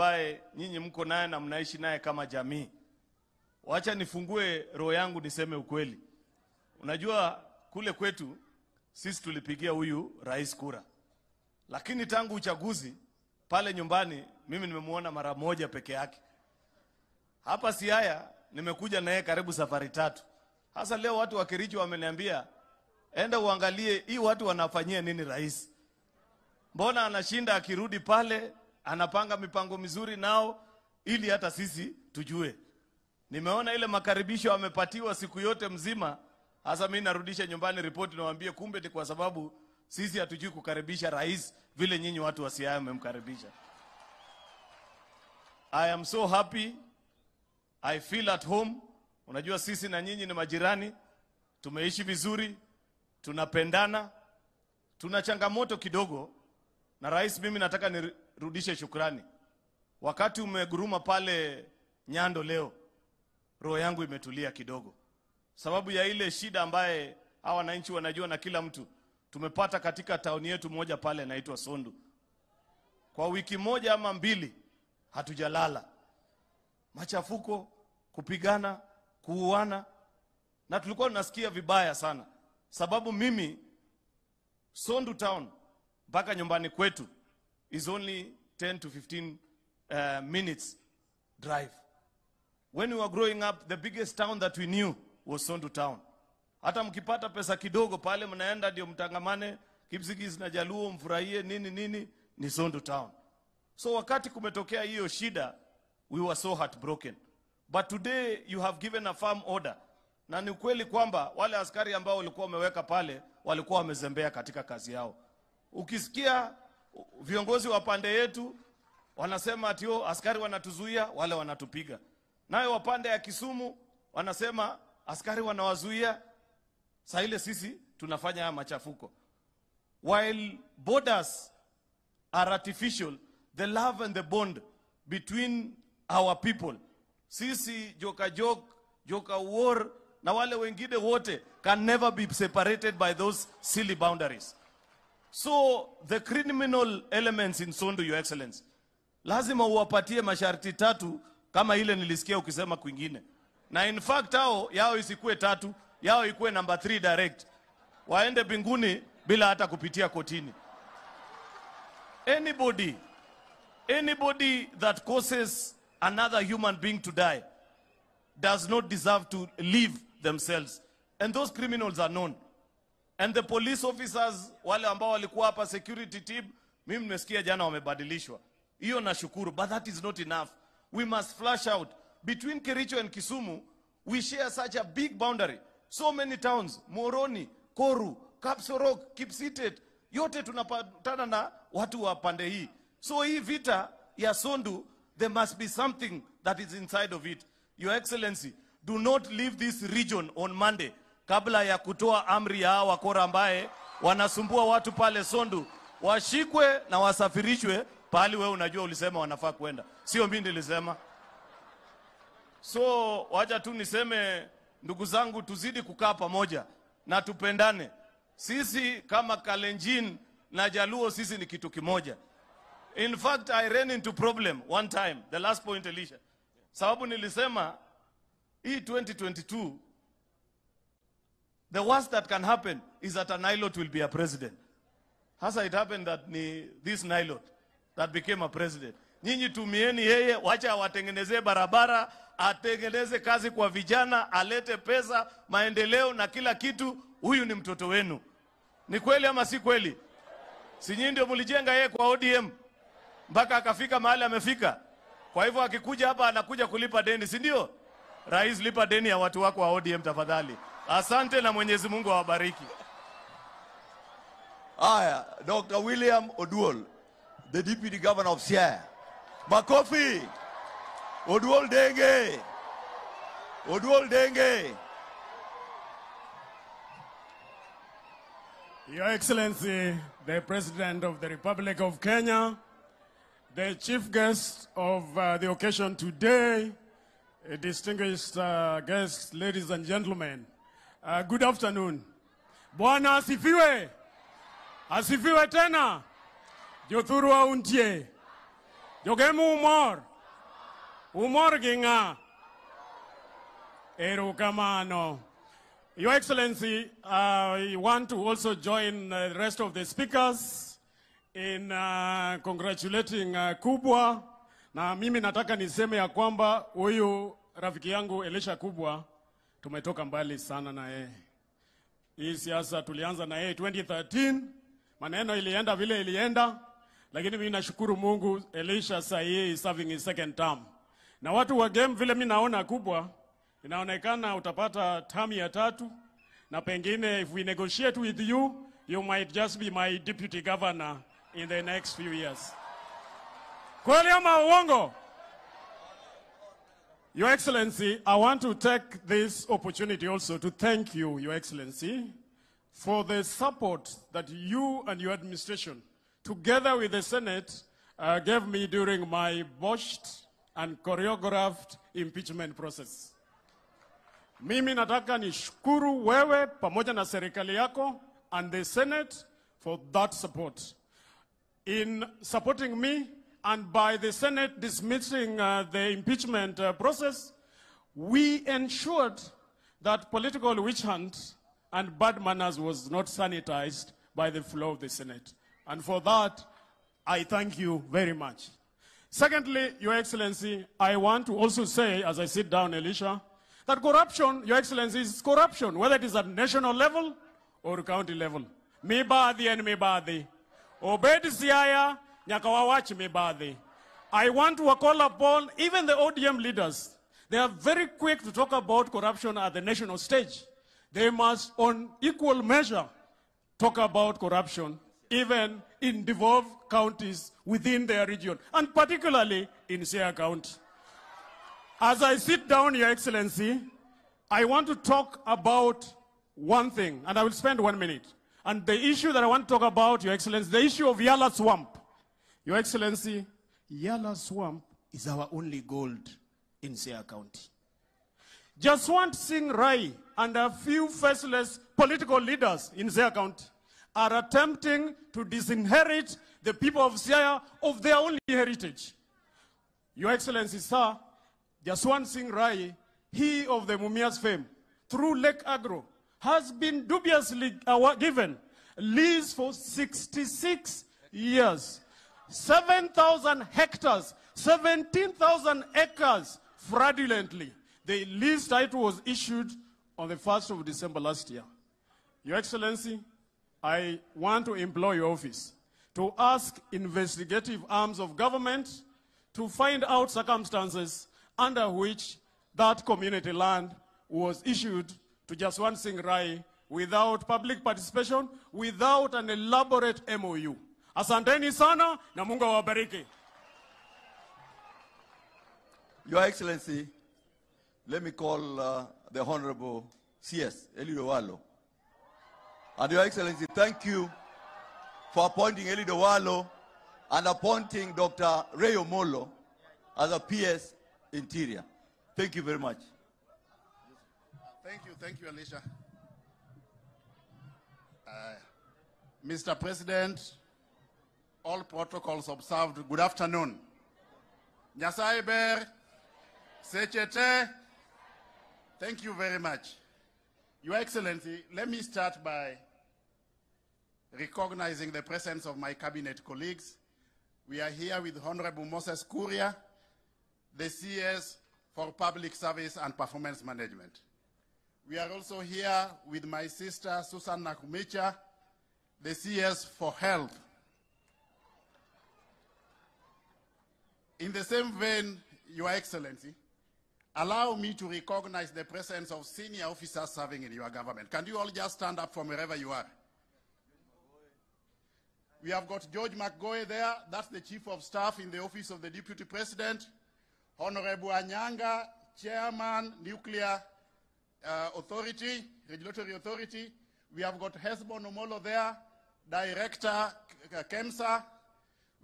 ambaye nyinyi mko naye na mnaishi naye kama jamii. Wacha nifungue roho yangu niseme ukweli. Unajua kule kwetu sisi tulipigia huyu rais kura. Lakini tangu uchaguzi pale nyumbani mimi nimemuona mara moja peke yake. Hapa Siaya nimekuja naye karibu safari 3. Hasa leo watu wa Kericho wameniambia enda uangalie hii watu wanafanyia nini rais. Mbona anashinda akirudi pale anapanga mipango mizuri nao ili hata sisi tujue. Nimeona ile makaribisho amepatiwa siku yote mzima. Hasa mimi narudisha nyumbani ripoti nawaambie kumbe ni kwa sababu sisi hatujui kukaribisha rais vile nyinyi watu wa Siaya mmemkaribisha. I am so happy. I feel at home. Unajua sisi na nyinyi ni majirani. Tumeishi vizuri, tunapendana. Tuna changamoto kidogo. Na rais, mimi nataka nirudishe shukrani. Wakati umeguruma pale Nyando leo, roho yangu imetulia kidogo. Sababu ya ile shida ambaye hawa wananchi wanajua na kila mtu tumepata katika tauni yetu moja pale inaitwa Sondu. Kwa wiki moja ama mbili hatujalala. Machafuko, kupigana, kuuana, na tulikuwa tunasikia vibaya sana. Sababu mimi Sondu town mpaka nyumbani kwetu is only 10 to 15 minutes drive. When we were growing up, the biggest town that we knew was Sondu town. Hata mkipata pesa kidogo pale mnaenda ndio mtangamane Kipsigis na Jaluo mfurahie nini nini, ni Sondu town. So wakati kumetokea hiyo shida, we were so heartbroken. But today you have given a firm order. Na ni ukweli kwamba wale askari ambao walikuwa wameweka pale walikuwa wamezembea katika kazi yao. Ukisikia viongozi wa pande yetu wanasema ati askari wanatuzuia, wale wanatupiga. Nayo wa pande ya Kisumu wanasema askari wanawazuia. Saa ile sisi tunafanya haya machafuko. While borders are artificial, the love and the bond between our people, sisi Joka Jok, Joka War na wale wengine wote, can never be separated by those silly boundaries. So the criminal elements in Sondu, Your Excellency, lazima uwapatie masharti 3 kama ile nilisikia ukisema kwingine. Na in fact hao yao isikue 3, yao ikuwe number 3 direct. Waende binguni bila hata kupitia kotini. Anybody that causes another human being to die does not deserve to live themselves. And those criminals are known. And the police officers, wale ambao walikuwa hapa security team, mimi nimesikia jana wamebadilishwa. Hiyo nashukuru, but that is not enough. We must flush out. Between Kericho and Kisumu, we share such a big boundary. So many towns, Moroni, Koru, Kapsorok, Kipsitet, yote tunapatana na watu wa pande hii. So hii vita ya Sondu, there must be something that is inside of it. Your Excellency, do not leave this region on Monday kabla ya kutoa amri ya hawa wakora ambaye wanasumbua watu pale Sondu, washikwe na wasafirishwe pahali wewe unajua ulisema wanafaa kwenda. Sio mimi nilisema. So wacha tu niseme, ndugu zangu, tuzidi kukaa pamoja na tupendane. Sisi kama Kalenjin na Jaluo, sisi ni kitu kimoja. In fact, I ran into problem one time, the last point, Elisha. Sababu nilisema hii 2022, the worst that can happen is that a Nilot will be a president. Hasa it happened that ni this Nilot that became a president. Nyinyi tumieni yeye, wacha awatengenezee barabara, atengeneze kazi kwa vijana, alete pesa, maendeleo na kila kitu. Huyu ni mtoto wenu. Ni kweli ama si kweli? Si nyinyi ndio mlijenga yeye kwa ODM mpaka akafika mahali amefika? Kwa hivyo akikuja hapa anakuja kulipa deni, si ndio? Rais, lipa deni ya watu wako wa ODM tafadhali. Asante na Mwenyezi Mungu awabariki. Aya, Dr. William Oduol, the Deputy Governor of Siaya. Makofi. Oduol Denge. Oduol Denge. Your Excellency, the President of the Republic of Kenya, the chief guest of the occasion today, distinguished guests, ladies and gentlemen, good afternoon. Bwana asifiwe. Asifiwe tena. Jothurwa untie. Jogem umor. Umor gi ng'a? Erokamano. Your Excellency, I want to also join the rest of the speakers in congratulating Kubwa. Na mimi nataka niseme ya kwamba huyu rafiki yangu Elisha Kubwa tumetoka mbali sana na yeye. Hii siasa tulianza na yeye 2013, maneno ilienda vile ilienda, lakini mimi nashukuru Mungu Elisha sasa is serving his second term. Na watu wa Gem vile mimi naona Kubwa, inaonekana utapata term ya tatu, na pengine if we negotiate with you, you might just be my deputy governor in the next few years. Kweli ama uongo? Your Excellency, I want to take this opportunity also to thank you, Your Excellency, for the support that you and your administration, together with the Senate, gave me during my botched and choreographed impeachment process. Mimi nataka nishukuru wewe pamoja na serikali yako and the Senate for that support. In supporting me and by the Senate dismissing the impeachment process, we ensured that political witch hunt and bad manners was not sanitized by the floor of the Senate. And for that, I thank you very much. Secondly, Your Excellency, I want to also say, as I sit down, Elisha, that corruption, Your Excellency, is corruption, whether it is at national level or county level. Mibadhi and mibadhi. Obed Siaya, nyaka wawach mibadhi. I want to call upon even the ODM leaders. They are very quick to talk about corruption at the national stage. They must, on equal measure, talk about corruption, even in devolved counties within their region, and particularly in Siaya County. As I sit down, Your Excellency, I want to talk about one thing, and I will spend 1 minute. And the issue that I want to talk about, Your Excellency, the issue of Yala Swamp. Your Excellency, Yala Swamp is our only gold in Siaya County. Jaswant Singh Rai and a few faceless political leaders in Siaya County are attempting to disinherit the people of Siaya of their only heritage. Your Excellency, sir, Jaswant Singh Rai, he of the Mumias fame, through Lake Agro, has been dubiously given lease for 66 years. 7,000 hectares, 17,000 acres fraudulently. The lease title was issued on the 1st of December last year. Your Excellency, I want to implore your office to ask investigative arms of government to find out circumstances under which that community land was issued to Jaswant Singh Rai without public participation, without an elaborate MOU. Asanteni sana na Mungu awabariki. Your Excellency, let me call the Honorable CS, Eliud Owalo. And Your Excellency, thank you for appointing Eliud Owalo and appointing Dr. Ray Omolo as a PS Interior. Thank you very much. Thank you, Elisha. Mr. President, all protocols observed. Good afternoon. Nyasaye ber, sechete. Thank you very much. Your Excellency, let me start by recognizing the presence of my cabinet colleagues. We are here with Honorable Moses Kuria, the CS for Public Service and Performance Management. We are also here with my sister, Susan Nakhumicha, the CS for Health. In the same vein, Your Excellency, allow me to recognize the presence of senior officers serving in your government. Can you all just stand up from wherever you are? We have got George McGoey there. That's the Chief of Staff in the Office of the Deputy President. Honorable Anyanga, Chairman, Nuclear Authority, Regulatory Authority. We have got Hesbon Omolo there, Director, KEMSA.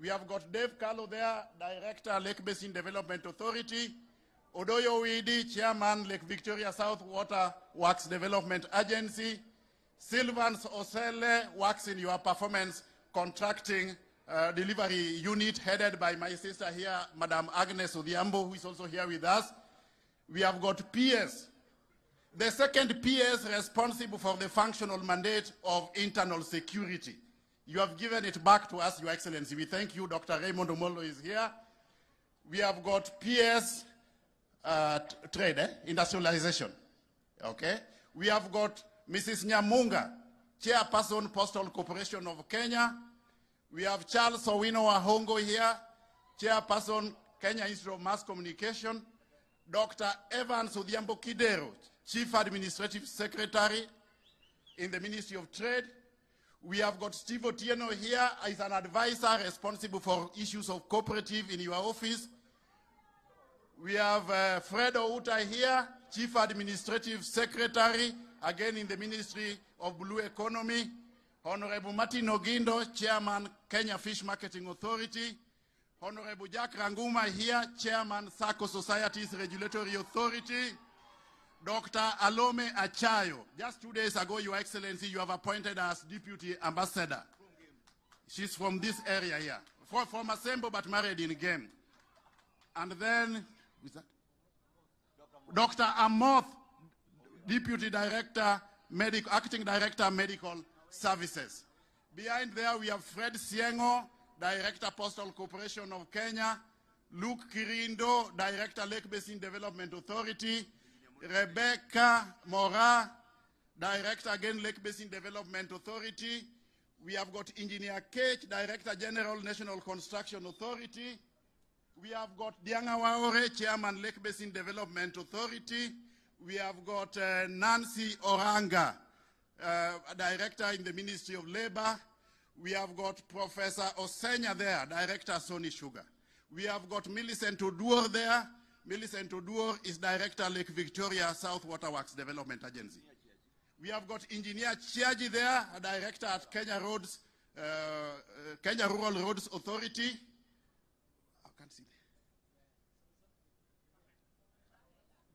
We have got Dave Carlo there, Director, Lake Basin Development Authority. Odoyo Widi, Chairman, Lake Victoria South Water Works Development Agency. Sylvans Osele works in your performance contracting Delivery Unit, headed by my sister here, Madam Agnes Odhiambo, who is also here with us. We have got PS, the second PS responsible for the functional mandate of internal security. You have given it back to us, Your Excellency. We thank you. Dr. Raymond Omolo is here. We have got PS Trade, Industrialization. Okay. We have got Mrs. Nyamunga, Chairperson, Postal Corporation of Kenya. We have Charles Owino Wahongo here, Chairperson, Kenya Institute of Mass Communication. Dr. Evans Odhiambo Kidero, Chief Administrative Secretary in the Ministry of Trade. We have got Steve Otieno here as an advisor responsible for issues of cooperative in your office. We have Fred Outa here, Chief Administrative Secretary, again in the Ministry of Blue Economy. Honorable Martin Ogindo, Chairman, Kenya Fish Marketing Authority. Honorable Jack Ranguma here, Chairman, SACCO Societies Regulatory Authority. Dr. Alome Achayo. Just 2 days ago, Your Excellency, you have appointed as Deputy Ambassador. She's from this area here. From Asembo, but married in Gem. And then, who's that? Dr. Amoth, Deputy Director, Acting Director, Medical Services. Behind there, we have Fred Siengo, Director, Postal Corporation of Kenya, Luke Kirindo, Director, Lake Basin Development Authority, Rebecca Mora, Director, again, Lake Basin Development Authority. We have got Engineer Kate, Director General, National Construction Authority. We have got Dianga Waore, Chairman, Lake Basin Development Authority. We have got Nancy Oranga, Director in the Ministry of Labor. We have got Professor Osenya there, Director, Sony Sugar. We have got Millicent Oduor there. Millicent Oduor is Director, Lake Victoria South Waterworks Development Agency. We have got Engineer Chiaji there, a Director at Kenya Roads, Kenya Rural Roads Authority. I can't see.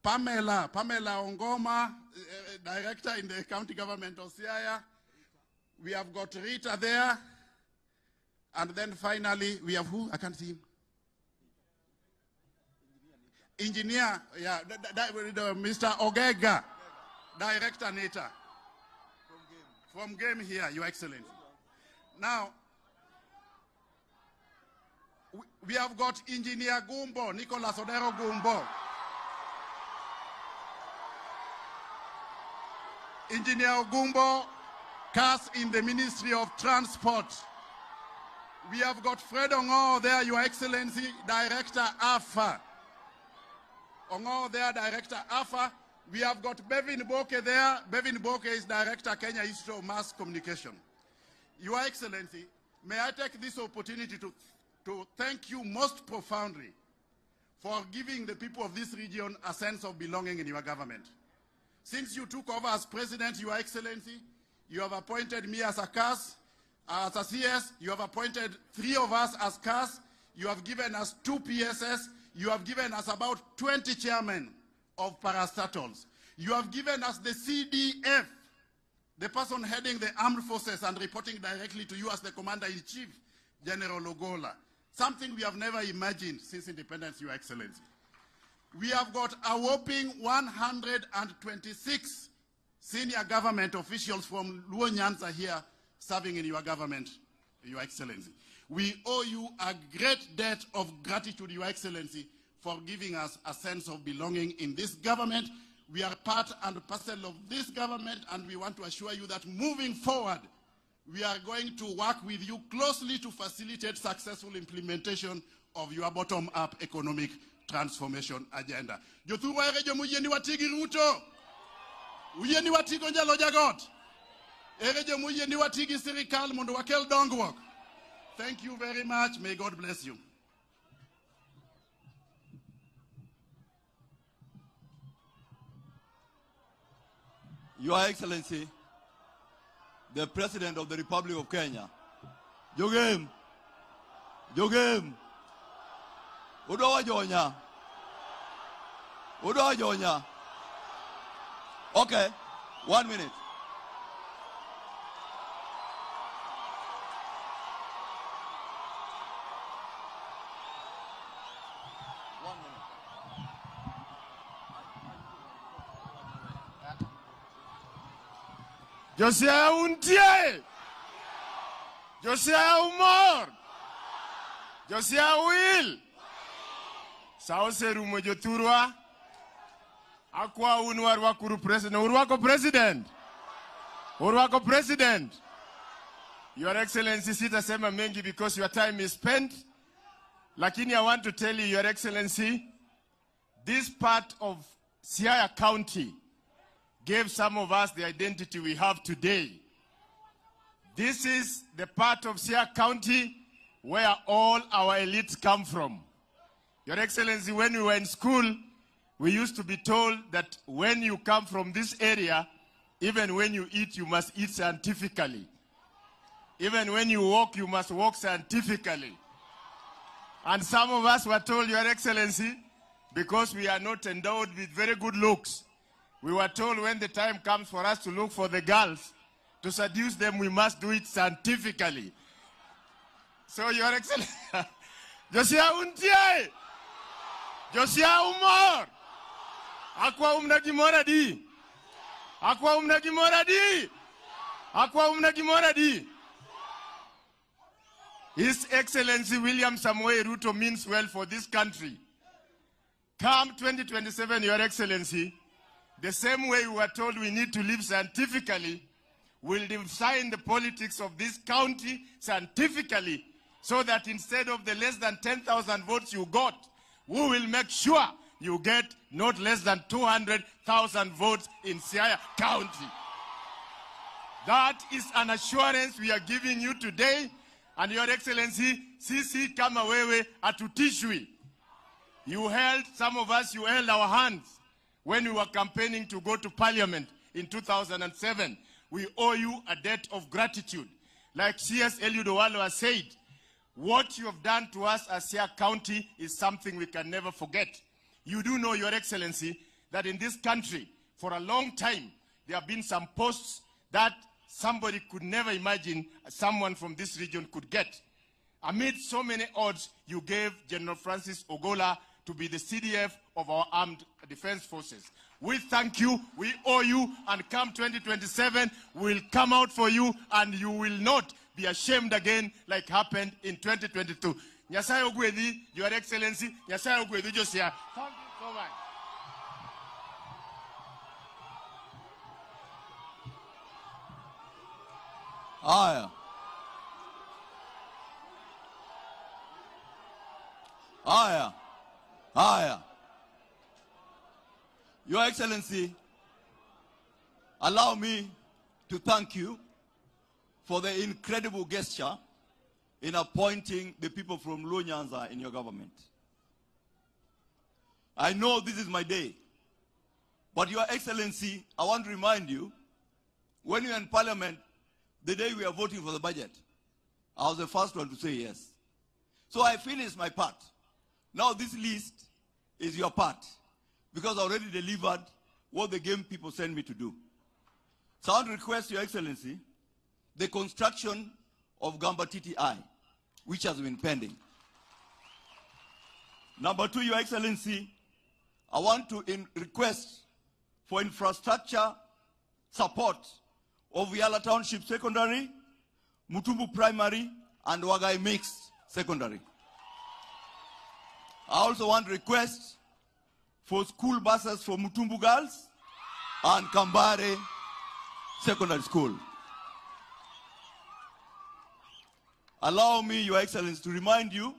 Pamela Ongoma, Director in the County Government of Siaya. We have got Rita there. And then finally, we have who? I can't see him. Engineer, yeah, Mr. Ogega, Director NETA. From Game here, Your Excellency. Now, we have got Engineer Gumbo, Nicholas Odero Gumbo. Engineer Gumbo, CAS in the Ministry of Transport. We have got Fred Ongo there, Your Excellency, Director AFA. Ongo there, Director AFA. We have got Bevin Boke there. Bevin Boke is Director, Kenya Institute of Mass Communication. Your Excellency, may I take this opportunity to thank you most profoundly for giving the people of this region a sense of belonging in your government. Since you took over as President, Your Excellency, you have appointed me as a CAS, as a CS, you have appointed 3 of us as CAS, you have given us 2 PSS, you have given us about 20 chairmen of parastatals. You have given us the CDF, the person heading the armed forces and reporting directly to you as the Commander-in-Chief, General Ogola. Something we have never imagined since independence, Your Excellency. We have got a whopping 126 senior government officials from Luo Nyanza here serving in your government, Your Excellency. We owe you a great debt of gratitude, Your Excellency, for giving us a sense of belonging in this government. We are part and parcel of this government, and we want to assure you that moving forward, we are going to work with you closely to facilitate successful implementation of your bottom-up economic transformation agenda. Jothurwa ere jomoyie ni watigi Ruto? Uyie ni watigo Njalo Jagot? Ere jomoyie ni watigi sirikal mondo wakel dongruok? Thank you very much. May God bless you. Your Excellency, the President of the Republic of Kenya, Jogem, Jogem, Udowa Jonya, Udowa Jonya. Okay, 1 minute. Josiaya untie. Josiaya umor. Josiaya wil. Sa oserumo jothurwa. Akwa un warwakuru president. Urwako president. Urwako president. Your Excellency, sitasema mengi because your time is spent. Lakini I want to tell you, Your Excellency, this part of Siaya County gave some of us the identity we have today. This is the part of Siaya County where all our elites come from. Your Excellency, when we were in school, we used to be told that when you come from this area, even when you eat, you must eat scientifically. Even when you walk, you must walk scientifically. And some of us were told, Your Excellency, because we are not endowed with very good looks, we were told when the time comes for us to look for the girls, to seduce them, we must do it scientifically. So, Your Excellency, Josiaya untie, Josiaya umor, akwa umna gimora di, akwa umna gimora di, akwa umna gimora di. His Excellency William Samoei Ruto means well for this country. Come 2027, Your Excellency, the same way we were told we need to live scientifically, we'll define the politics of this county scientifically, so that instead of the less than 10,000 votes you got, we will make sure you get not less than 200,000 votes in Siaya County. That is an assurance we are giving you today. And Your Excellency, sisi kama wewe atutishwi. You held, some of us, you held our hands when we were campaigning to go to parliament in 2007. We owe you a debt of gratitude. Like CS Eliud Owalo has said, what you have done to us as Siaya County is something we can never forget. You do know, Your Excellency, that in this country, for a long time, there have been some posts that somebody could never imagine someone from this region could get. Amid so many odds, you gave General Francis Ogola to be the CDF of our armed defense forces. We thank you, we owe you, and come 2027, we'll come out for you, and you will not be ashamed again like happened in 2022. Nyasaye ogwedhi, Your Excellency, Nyasaye ogwedhi Josiaya. Thank you so much. Haya. Haya. Haya. Your Excellency, allow me to thank you for the incredible gesture in appointing the people from Luo Nyanza in your government. I know this is my day, but Your Excellency, I want to remind you, when you were in Parliament, the day we are voting for the budget, I was the first one to say yes. So I finished my part. Now this list is your part, because I already delivered what the game people sent me to do. So I want to request, Your Excellency, the construction of Gamba TTI, which has been pending. Number two, Your Excellency, I want to request for infrastructure support of Yala Township Secondary, Mutumbu Primary, and Wagai Mixed Secondary. I also want to request for school buses for Mutumbu girls and Kambare Secondary School. Allow me, Your Excellency, to remind you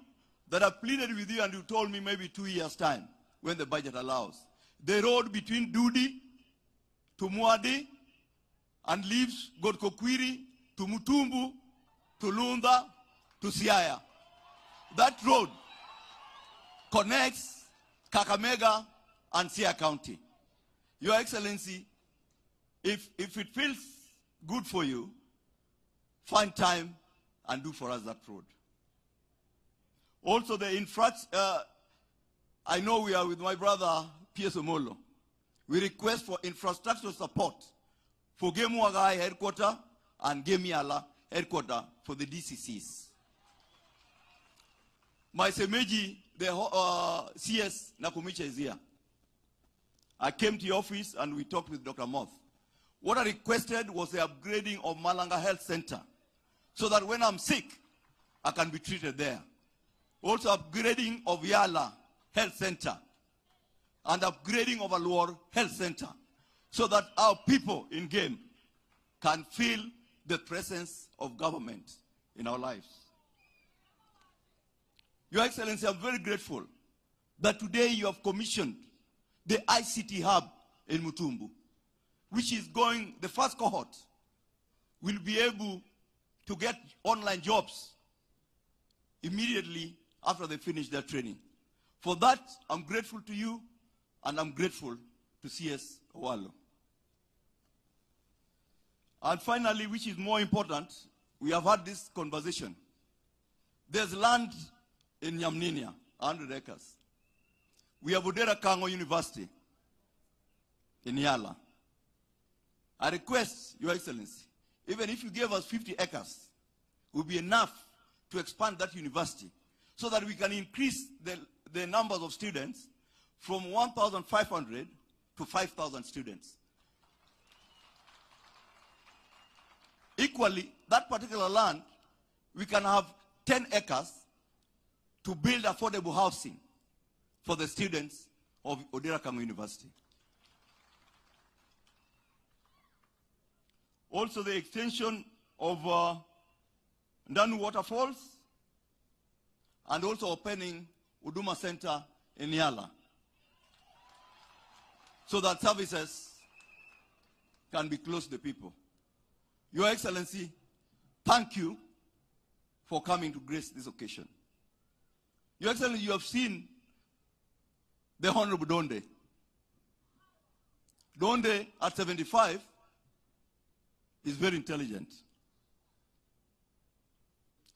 that I pleaded with you and you told me maybe 2 years' time when the budget allows. The road between Dudi to Muadi and leaves Godkokwiri to Mutumbu to Lunda to Siaya. That road connects Kakamega and Siaya County. Your Excellency, if it feels good for you, find time and do for us that road. Also, the I know we are with my brother, P.S. Omolo. We request for infrastructure support for Gemuagai headquarters and Gemiala headquarters for the DCCs. My Semeji, the CS Nakumicha is here. I came to your office and we talked with Dr. Moth. What I requested was the upgrading of Malanga Health Center so that when I'm sick, I can be treated there. Also upgrading of Yala Health Center and upgrading of Aluor Health Center so that our people in Gem can feel the presence of government in our lives. Your Excellency, I'm very grateful that today you have commissioned the ICT hub in Mutumbu, which is going, the first cohort will be able to get online jobs immediately after they finish their training. For that, I'm grateful to you, and I'm grateful to CS Owalo. And finally, which is more important, we have had this conversation. There's land in Nyamninia, 100 acres. We have Odera Kango University in Yala. I request, Your Excellency, even if you gave us 50 acres, it would be enough to expand that university so that we can increase the numbers of students from 1,500 to 5,000 students. Equally, that particular land, we can have 10 acres to build affordable housing for the students of Odera Kango University. Also, the extension of Ndanu Waterfalls, and also opening Huduma Center in Yala, so that services can be close to the people. Your Excellency, thank you for coming to grace this occasion. Your Excellency, you have seen the Honorable Donde. Donde, at 75, is very intelligent.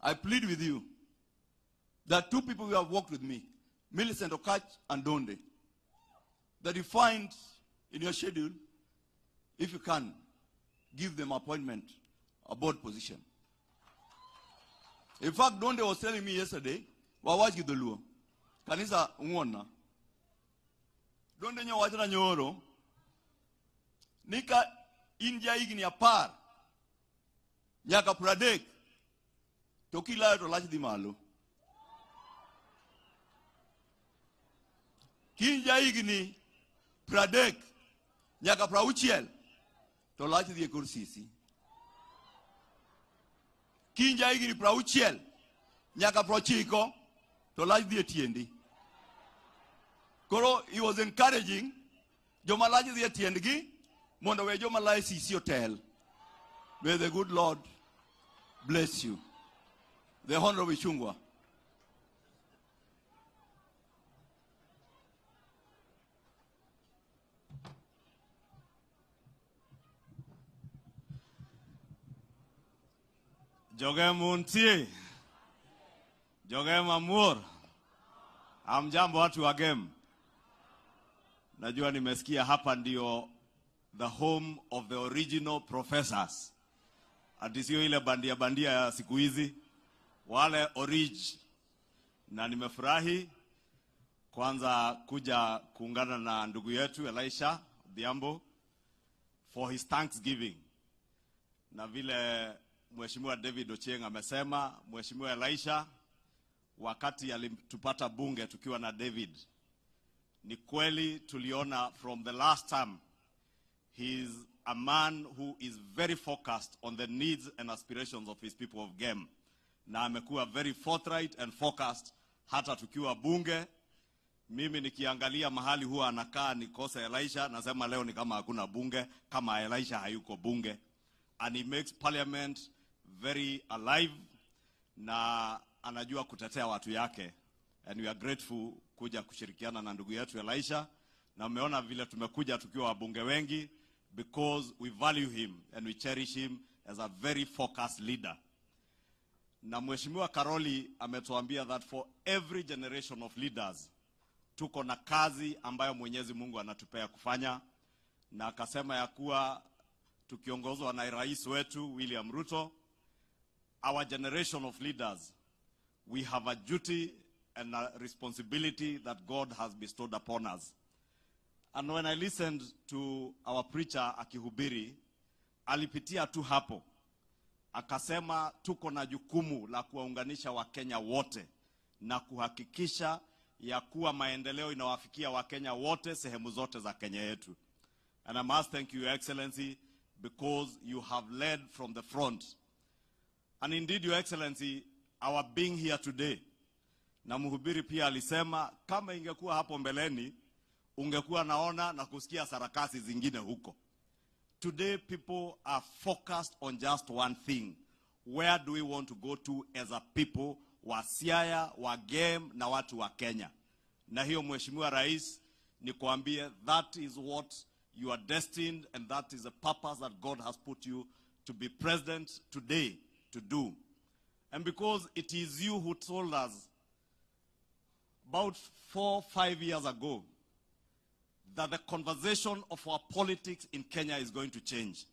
I plead with you that two people who have worked with me, Millicent Okach and Donde, that you find in your schedule, if you can, give them appointment, a board position. In fact, Donde was telling me yesterday, wawaji dholuo, kanisa ngwona. Donde nyo wachna nyoro, nika inja igni apar, nyaka pradek, to kilayo to lach dhi malo. Kinja igni pradek, nyaka prauchiel, to lach dhi e kor sisi. Kinja igni prauchiel, nyaka prochiko, to lach dhi e tiendi. Koro, he was encouraging joma lach dhi e tiendgi, mondo we joma lae sisi otel. May the good Lord bless you. The Honorable Ichung'wah. Jogem untie. Jogem amur. Hamjambo watu wa Gem. Najua nimesikia hapa ndio the home of the original professors. Ati sio ile bandia bandia ya siku hizi, wale orig. Na nimefurahi kwanza kuja kuungana na ndugu yetu Elisha Odhiambo for his thanksgiving. Na vile Mheshimiwa David Ochieng amesema, Mheshimiwa Elisha wakati alitupata bunge tukiwa na David, ni kweli tuliona from the last time he is a man who is very focused on the needs and aspirations of his people of Gem. Na amekuwa very forthright and focused hata tukiwa bunge. Mimi nikiangalia mahali huwa anakaa nikose Elisha, nasema leo ni kama hakuna bunge, kama Elisha hayuko bunge. And he makes parliament very alive na anajua kutetea watu yake. And we are grateful kuja kushirikiana na ndugu yetu Elisha. Na umeona vile tumekuja tukiwa wabunge wengi because we value him and we cherish him as a very focused leader. Na Mheshimiwa Karoli ametuambia that for every generation of leaders tuko na kazi ambayo Mwenyezi Mungu anatupea kufanya. Na akasema ya kuwa tukiongozwa na rais wetu William Ruto, our generation of leaders, we have a duty and a responsibility that God has bestowed upon us. And when I listened to our preacher akihubiri, Alipitia tu hapo akasema tuko na jukumu la kuwaunganisha Wakenya wote na kuhakikisha ya kuwa maendeleo inawafikia Wakenya wote sehemu zote za Kenya yetu. And I must thank you, Your Excellency, because you have led from the front. And indeed, Your Excellency, our being here today, na mhubiri pia alisema kama ingekuwa hapo mbeleni, ungekuwa naona na kusikia sarakasi zingine huko. Today, people are focused on just one thing. Where do we want to go to as a people, wa Siaya, wa Gem na watu wa Kenya? Na hiyo, Mheshimiwa Rais, nikuambie, that is what you are destined and that is the purpose that God has put you to be president today to do. And because it is you who told us about 4, 5 years ago that the conversation of our politics in Kenya is going to change.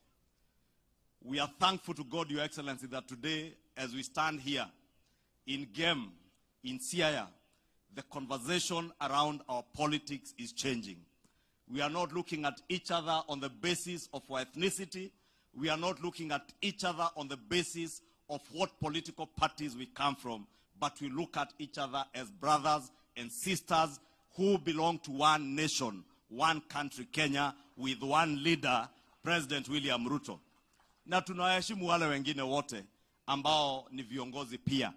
We are thankful to God, Your Excellency, that today, as we stand here in Gem, in Siaya, the conversation around our politics is changing. We are not looking at each other on the basis of our ethnicity. We are not looking at each other on the basis of what political parties we come from, but we look at each other as brothers and sisters who belong to one nation, one country, Kenya, with one leader, President William Ruto. Na tunawaheshimu wale wengine wote ambao ni viongozi pia.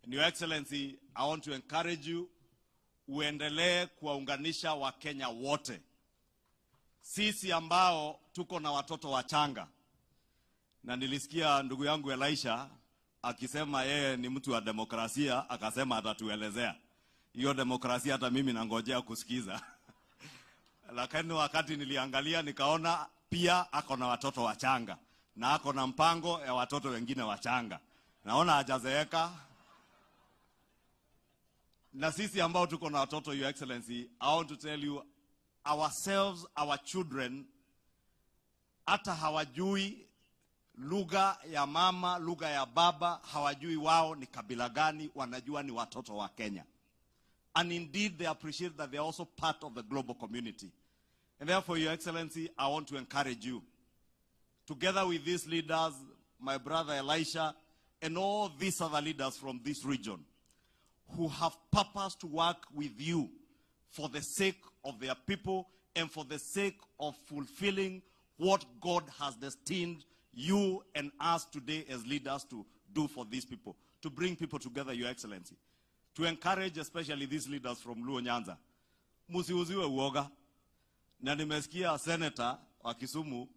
And Your Excellency, I want to encourage you uendelee kuwaunganisha Wakenya wote. Sisi ambao tuko na watoto wachanga, na nilisikia ndugu yangu Elisha akisema yeye ni mtu wa demokrasia, akasema atatuelezea hiyo demokrasia. Hata mimi nangojea kusikiza lakini wakati niliangalia nikaona pia ako na watoto wachanga na ako na mpango ya watoto wengine wachanga, naona hajazeeka. Na sisi ambao tuko na watoto, Your Excellency, I want to tell you ourselves, our children hata hawajui lugha ya mama, lugha ya baba, hawajui wao ni kabila gani, wanajua ni watoto wa Kenya. And indeed they appreciate that they are also part of the global community. And therefore, Your Excellency, I want to encourage you, together with these leaders, my brother Elisha, and all these other leaders from this region, who have purpose to work with you for the sake of their people and for the sake of fulfilling what God has destined you and us today as leaders to do for these people, to bring people together, Your Excellency, to encourage especially these leaders from Luo Nyanza. Musiuziwe uoga. Na nimesikia senator wa Kisumu,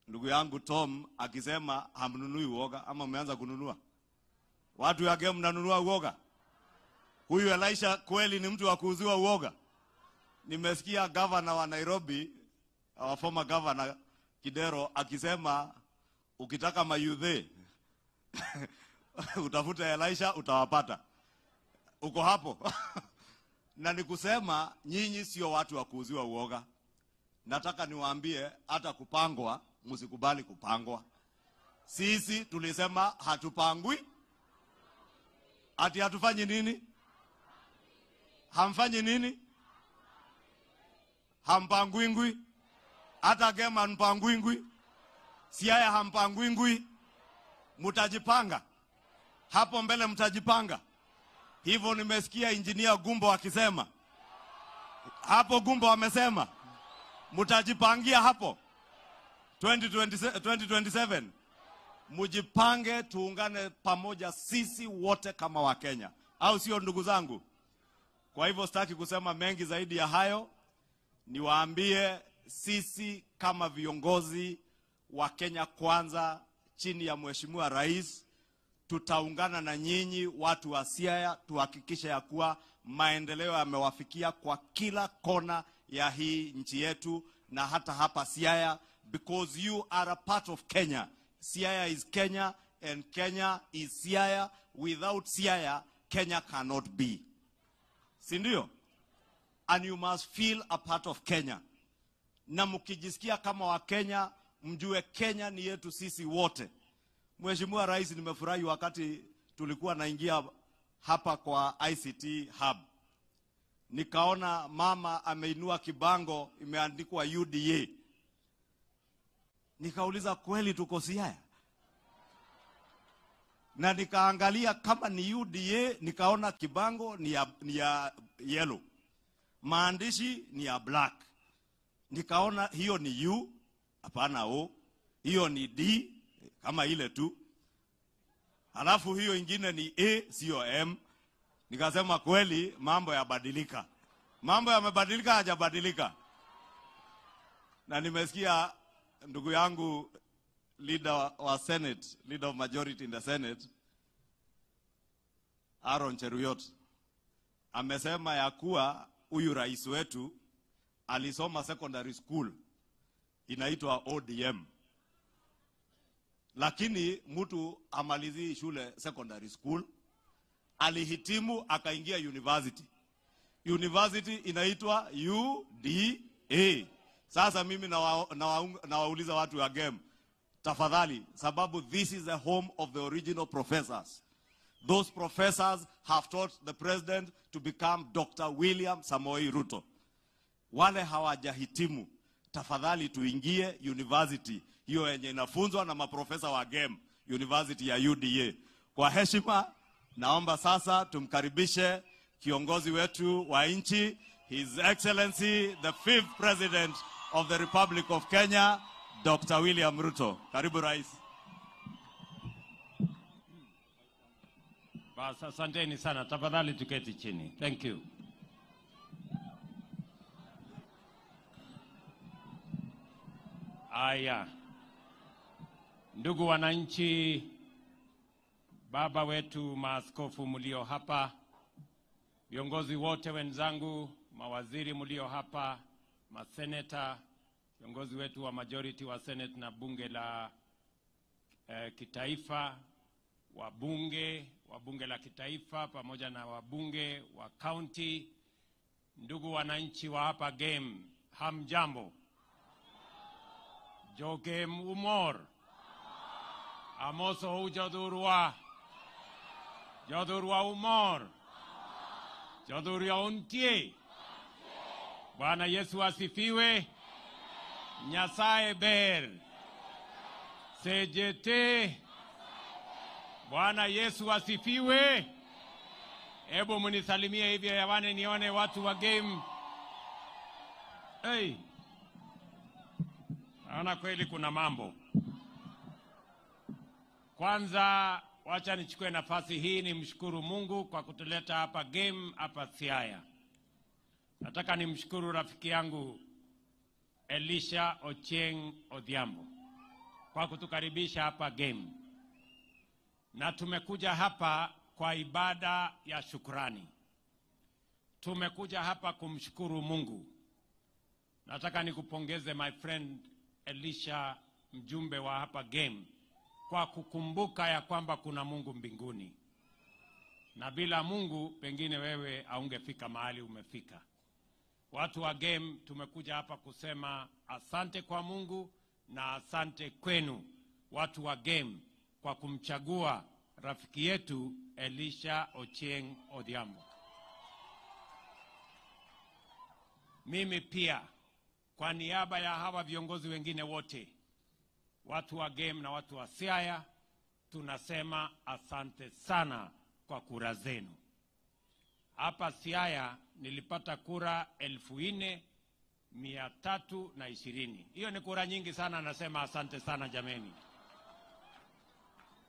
ndugu yangu Tom, akisema hamnunui uoga, ama mmeanza kununua? Watu yake mnanunua uoga? Huyu Elisha kweli ni mtu wa kuuziwa uoga? Nimesikia governor wa Nairobi, our former governor Kidero, akisema ukitaka mayouth utafute Elisha, utawapata. Uko hapo. Na ni kusema nyinyi sio watu wa kuuziwa uoga. Nataka niwaambie, hata kupangwa, msikubali kupangwa. Sisi tulisema hatupangwi. Ati hatufanyi nini? Hamfanyi nini? Hampangwingwi. Hata Gema mpangwingwi. Siaya hampangwingwi. Mutajipanga. Hapo mbele mtajipanga. Hivyo nimesikia Engineer Gumbo akisema. Hapo Gumbo amesema mutajipangia hapo 2020, 2027. Mujipange, tuungane pamoja sisi wote kama Wakenya, au sio, ndugu zangu? Kwa hivyo sitaki kusema mengi zaidi ya hayo. Niwaambie, sisi kama viongozi wa Kenya Kwanza chini ya Mheshimiwa Rais, tutaungana na nyinyi watu wa Siaya tuhakikishe ya kuwa maendeleo yamewafikia kwa kila kona ya hii nchi yetu na hata hapa Siaya, because you are a part of Kenya. Siaya is Kenya and Kenya is Siaya. Without Siaya, Kenya cannot be. Si ndio? And you must feel a part of Kenya. Na mkijisikia kama Wakenya, mjue Kenya ni yetu sisi wote. Mheshimiwa Rais, nimefurahi wakati tulikuwa naingia hapa kwa ICT Hub, nikaona mama ameinua kibango imeandikwa UDA. Nikauliza, kweli tuko Siaya? Na nikaangalia kama ni UDA, nikaona kibango ni ya yellow, maandishi ni ya black. Nikaona hiyo ni U, hapana O, hiyo ni D kama ile tu, halafu hiyo ingine ni A, sio M. Nikasema kweli mambo yabadilika, mambo yamebadilika, hajabadilika. Na nimesikia ndugu yangu leader wa Senate, leader of majority in the Senate, Aaron Cheruiyot, amesema ya kuwa huyu rais wetu alisoma secondary school inaitwa ODM, lakini mtu amalizii shule secondary school, alihitimu akaingia university. University inaitwa UDA. Sasa mimi nawauliza watu wa Gem, tafadhali, sababu this is the home of the original professors. Those professors have taught the president to become Dr. William Samoei Ruto. Wale hawajahitimu, tafadhali tuingie university hiyo yenye inafunzwa na maprofesa wa Gem, university ya UDA. Kwa heshima, naomba sasa tumkaribishe kiongozi wetu wa nchi, His Excellency the fifth President of the Republic of Kenya, Dr. William Ruto. Karibu, Rais. Bas, asanteni sana. Tafadhali tuketi chini. Thank you. Aya. Ndugu wananchi, baba wetu maaskofu mlio hapa, viongozi wote wenzangu, mawaziri mlio hapa, maseneta, viongozi wetu wa majority wa Senate na bunge la kitaifa, wabunge wa bunge la kitaifa pamoja na wabunge wa county, ndugu wananchi wa hapa Gem, hamjambo? Jogem umor. Amoso ujodurwa. Jodurwa umor. Jodurwa untie. Bwana Yesu asifiwe. Nyasaye ber. Sejete. Bwana Yesu asifiwe. Hebu munisalimie hivyo hewani nione watu wa Gem. Hey. Naona kweli kuna mambo. Kwanza wacha nichukue nafasi hii nimshukuru Mungu kwa kutuleta hapa Gem, hapa Siaya. Nataka nimshukuru rafiki yangu Elisha Ochieng Odhiambo kwa kutukaribisha hapa Gem. Na tumekuja hapa kwa ibada ya shukrani. Tumekuja hapa kumshukuru Mungu. Nataka nikupongeze, my friend Elisha, mjumbe wa hapa Gem, kwa kukumbuka ya kwamba kuna Mungu mbinguni. Na bila Mungu pengine wewe haungefika mahali umefika. Watu wa Gem tumekuja hapa kusema asante kwa Mungu na asante kwenu watu wa Gem kwa kumchagua rafiki yetu Elisha Ochieng Odhiambo. Mimi pia kwa niaba ya hawa viongozi wengine wote, watu wa Gem na watu wa Siaya, tunasema asante sana kwa kura zenu. Hapa Siaya nilipata kura 4,320. Hiyo ni kura nyingi sana, nasema asante sana jameni.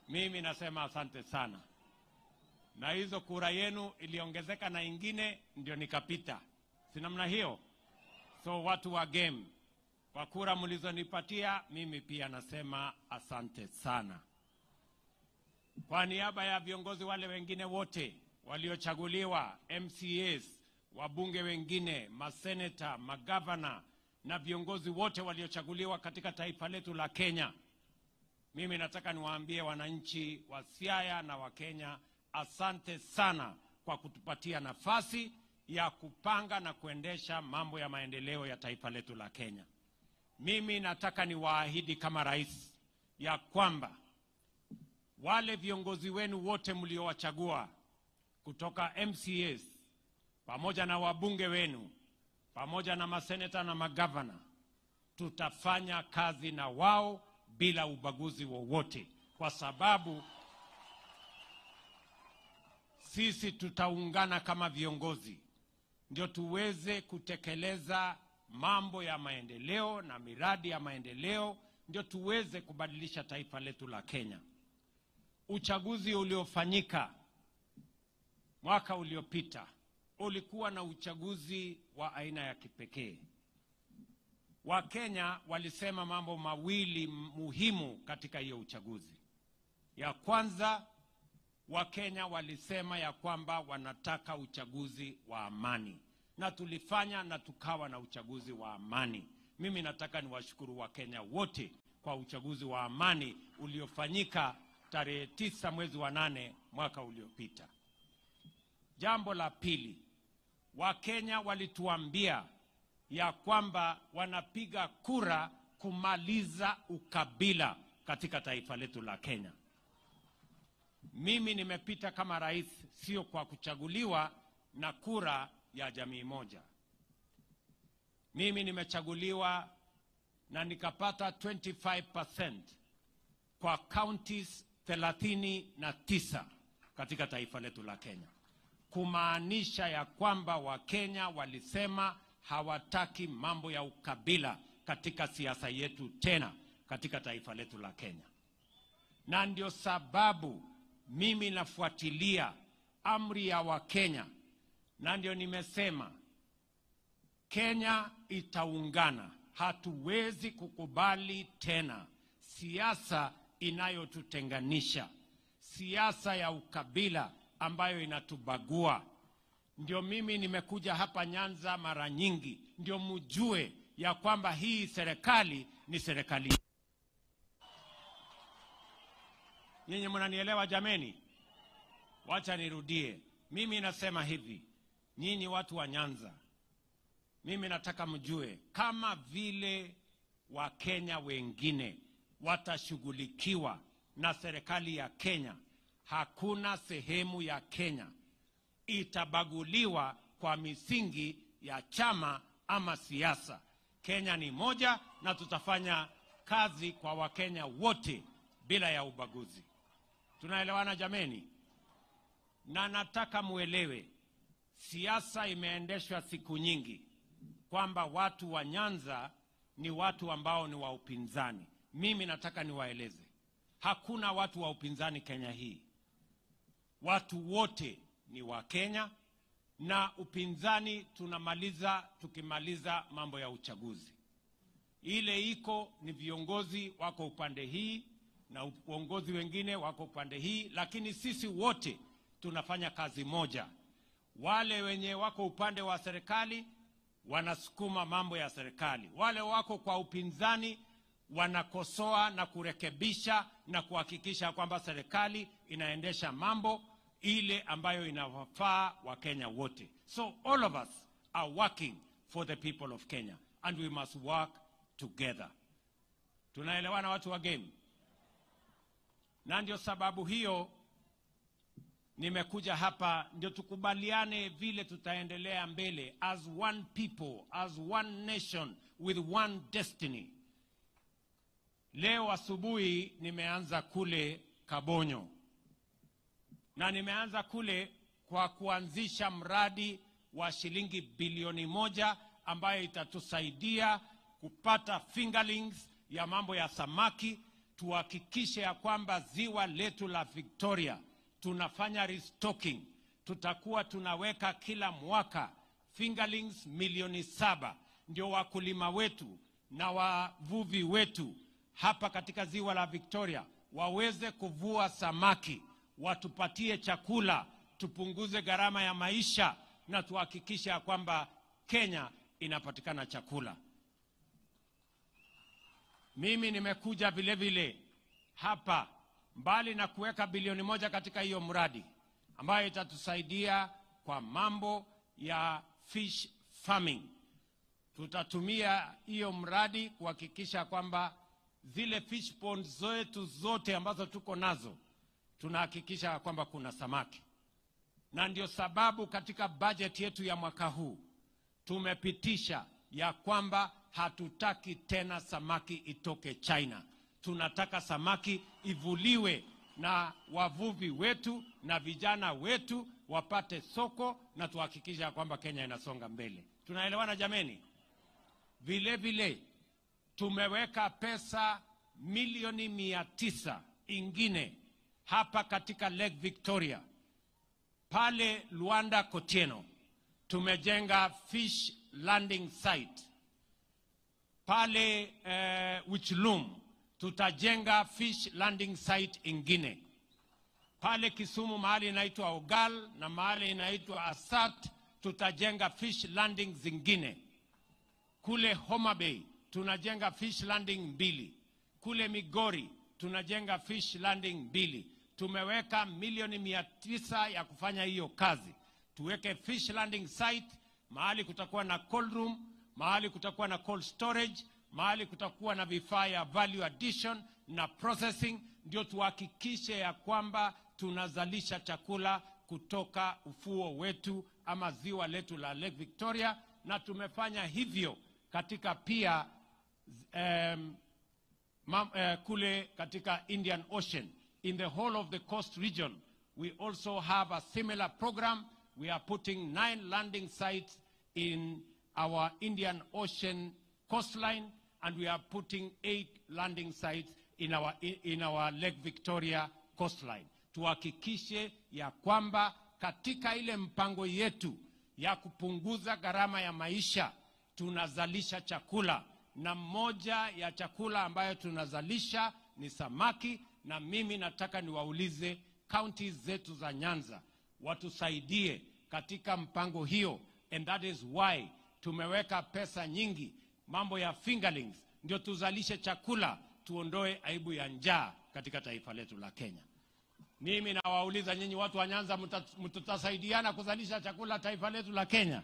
Mimi nasema asante sana. Na hizo kura yenu iliongezeka na ingine ndio nikapita. Si namna hiyo? So watu wa Gem, kwa kura mlizonipatia, mimi pia nasema asante sana. Kwa niaba ya viongozi wale wengine wote waliochaguliwa, MCAs, wabunge wengine, maseneta, magavana na viongozi wote waliochaguliwa katika taifa letu la Kenya, mimi nataka niwaambie wananchi wa Siaya na wa Kenya, asante sana kwa kutupatia nafasi ya kupanga na kuendesha mambo ya maendeleo ya taifa letu la Kenya. Mimi nataka niwaahidi kama rais ya kwamba wale viongozi wenu wote mliowachagua kutoka MCAs pamoja na wabunge wenu pamoja na maseneta na magavana, Tutafanya kazi na wao bila ubaguzi wowote, kwa sababu sisi tutaungana kama viongozi ndio tuweze kutekeleza mambo ya maendeleo na miradi ya maendeleo, ndio tuweze kubadilisha taifa letu la Kenya. Uchaguzi uliofanyika mwaka uliopita ulikuwa na uchaguzi wa aina ya kipekee. Wakenya walisema mambo mawili muhimu katika hiyo uchaguzi. Ya kwanza, Wakenya walisema ya kwamba wanataka uchaguzi wa amani, na tulifanya na tukawa na uchaguzi wa amani. Mimi nataka niwashukuru Wakenya wote kwa uchaguzi wa amani uliofanyika tarehe 9 mwezi wa 8 mwaka uliopita. Jambo la pili, Wakenya walituambia ya kwamba wanapiga kura kumaliza ukabila katika taifa letu la Kenya. Mimi nimepita kama rais sio kwa kuchaguliwa na kura ya jamii moja. Mimi nimechaguliwa na nikapata 25% kwa counties 39 katika taifa letu la Kenya. Kumaanisha ya kwamba Wakenya walisema hawataki mambo ya ukabila katika siasa yetu tena katika taifa letu la Kenya. Na ndio sababu mimi nafuatilia amri ya Wakenya, na ndio nimesema Kenya itaungana. Hatuwezi kukubali tena siasa inayotutenganisha, siasa ya ukabila ambayo inatubagua. Ndio mimi nimekuja hapa Nyanza mara nyingi, ndio mjue ya kwamba hii serikali ni serikali. Nyinyi mnanielewa jameni? Wacha nirudie. Mimi nasema hivi, nyinyi watu wa Nyanza, mimi nataka mjue kama vile Wakenya wengine watashughulikiwa na serikali ya Kenya, hakuna sehemu ya Kenya itabaguliwa kwa misingi ya chama ama siasa. Kenya ni moja na tutafanya kazi kwa Wakenya wote bila ya ubaguzi. Tunaelewana jameni? Na nataka muelewe, siasa imeendeshwa siku nyingi kwamba watu wa Nyanza ni watu ambao ni wa upinzani. Mimi nataka niwaeleze, hakuna watu wa upinzani Kenya hii. Watu wote ni wa Kenya, na upinzani tunamaliza tukimaliza mambo ya uchaguzi. Ile iko ni viongozi wako upande hii na uongozi wengine wako upande hii, lakini sisi wote tunafanya kazi moja. Wale wenye wako upande wa serikali wanasukuma mambo ya serikali, wale wako kwa upinzani wanakosoa na kurekebisha na kuhakikisha kwamba serikali inaendesha mambo ile ambayo inawafaa Wakenya wote. So all of us are working for the people of Kenya, and we must work together. Tunaelewana watu wa game? Na ndio sababu hiyo nimekuja hapa, ndio tukubaliane vile tutaendelea mbele as one people, as one nation, with one destiny. Leo asubuhi nimeanza kule Kabonyo, na nimeanza kule kwa kuanzisha mradi wa shilingi bilioni 1 ambayo itatusaidia kupata fingerlings ya mambo ya samaki. Tuhakikishe ya kwamba ziwa letu la Victoria tunafanya restocking. Tutakuwa tunaweka kila mwaka fingerlings milioni 7, ndio wakulima wetu na wavuvi wetu hapa katika ziwa la Victoria waweze kuvua samaki, watupatie chakula, tupunguze gharama ya maisha na tuhakikishe ya kwamba Kenya inapatikana chakula. Mimi nimekuja vile vile hapa, mbali na kuweka bilioni 1 katika hiyo mradi ambayo itatusaidia kwa mambo ya fish farming, tutatumia hiyo mradi kuhakikisha kwamba zile fish ponds zetu zote ambazo tuko nazo tunahakikisha kwamba kuna samaki. Na ndio sababu katika budget yetu ya mwaka huu tumepitisha ya kwamba hatutaki tena samaki itoke China. Tunataka samaki ivuliwe na wavuvi wetu na vijana wetu wapate soko, na tuhakikisha kwamba Kenya inasonga mbele. Tunaelewana jameni? Vile vile tumeweka pesa milioni 900 ingine hapa katika Lake Victoria. Pale Luanda Kotieno tumejenga fish landing site. Pale Wichlum tutajenga fish landing site ingine. Pale Kisumu mahali inaitwa Ogal na mahali inaitwa Asat tutajenga fish landing zingine. Kule Homa Bay tunajenga fish landing 2. Kule Migori tunajenga fish landing 2. Tumeweka milioni 900 ya kufanya hiyo kazi. Tuweke fish landing site, mahali kutakuwa na cold room, mahali kutakuwa na cold storage, mahali kutakuwa na vifaa ya value addition na processing, ndio tuhakikishe ya kwamba tunazalisha chakula kutoka ufuo wetu ama ziwa letu la Lake Victoria. Na tumefanya hivyo katika pia kule katika Indian Ocean. In the whole of the coast region, we also have a similar program. We are putting 9 landing sites in our Indian Ocean coastline, and we are putting 8 landing sites in our Lake Victoria coastline. Tuhakikishe ya kwamba katika ile mpango yetu ya kupunguza gharama ya maisha tunazalisha chakula, na moja ya chakula ambayo tunazalisha ni samaki. Na mimi nataka niwaulize counties zetu za Nyanza watusaidie katika mpango hiyo, and that is why tumeweka pesa nyingi mambo ya fingerlings, ndio tuzalishe chakula, tuondoe aibu ya njaa katika taifa letu la Kenya. Mimi nawauliza nyinyi watu wa Nyanza, mtutasaidiana kuzalisha chakula taifa letu la Kenya?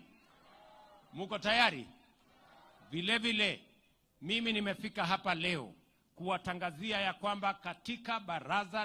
Muko tayari? Vile vile mimi nimefika hapa leo kuwatangazia ya kwamba katika baraza